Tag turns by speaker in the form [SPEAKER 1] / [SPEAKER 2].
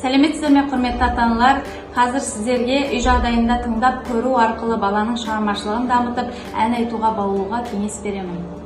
[SPEAKER 1] Сәлеметсіздер ме, құрметті ата аналар! Қазір сіздерге үй жағдайында тыңдап көру арқылы баланың шығармашылығын дамытып, ән айтуға баулуға кеңес беремін.